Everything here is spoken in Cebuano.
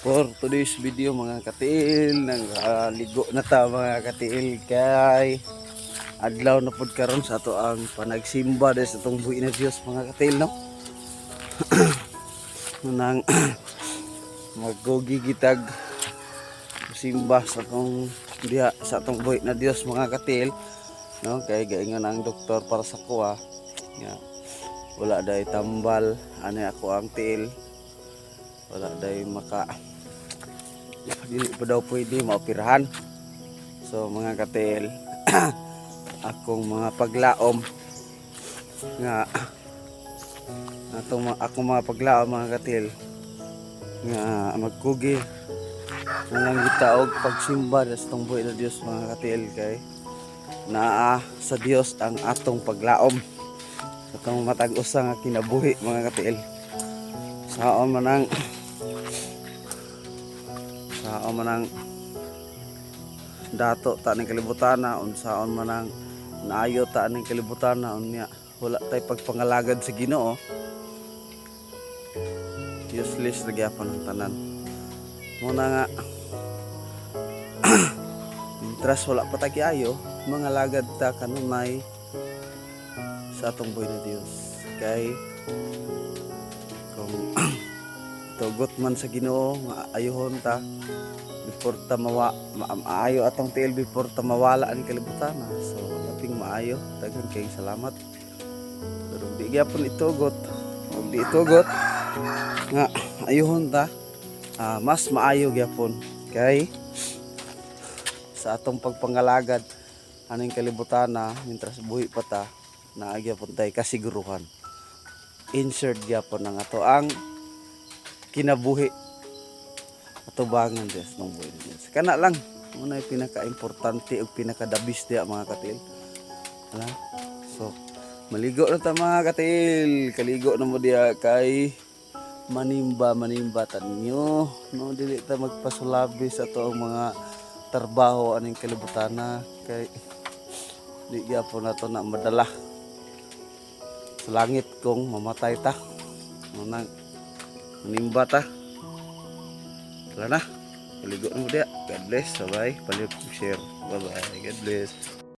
For today's video, mga katiil, nang ligo na ta, mga katiil, kay adlaw na pud karon sa ato ang panagsimba des sa atong buhi na Dios, mga katiil, no? Nang maggogi gitag simba sa atong diha sa atong buhi na Dios, mga katiil, no? Kay gaingon ang doktor para sa kuha nga wala day tambal ani ako ang tiil, wala day maka, dili pa daw pwede maoperahan. So mga katiil, akong mga paglaom nga atong akong mga paglaom, mga katiil, nga magkugi na lang kita og pagsimba sa atong buhi na Dios, mga katiil, kay naa sa Dios ang atong paglaom sa atong matag usa nga kinabuhi, mga katiil. Saon man ang dato ta ning kalibutan na, unsaon man ang naayo ta ning kalibutan na, unya wala tay pagpangalagad sa Ginoo, useless na gyapon ang tanan. Muna nga mientras wala pa ta giayo, mangalagad ta kanunay sa atong buhi na Dios, kay kung tugot man sa Ginoo nga ayuhon ta before ta maayo atong tiil, before ta mawala ang kalibutan na, so labing maayo, daghan kayong salamat. Pero di gyapon itugot, ug di itugot nga ayuhon ta, mas maayo gyapon kay sa atong pagpangalagad aning kalibutan na mientras buhi pa ta, naa gyapon tay kasiguruhan, insured gyapon ang ato ang kinabuhi atubangan Diyos ng buhi ng Diyos. Kana lang muna yung pinaka-importante ug pinaka-the best diya, mga katil. Wala? So maligo na ta, mga katil, kaligo na mo diya kay manimba manimba tanyo, no? Dili ta magpasulabi sa ato ang mga trabaho aning kalibutan na, kay di gyapon nato na madala sa langit kung mamatay ta. Munang manimba ta. Wala na, maligo na mo diya. God bless. Bye bye. Palihog share. Bye bye. God bless.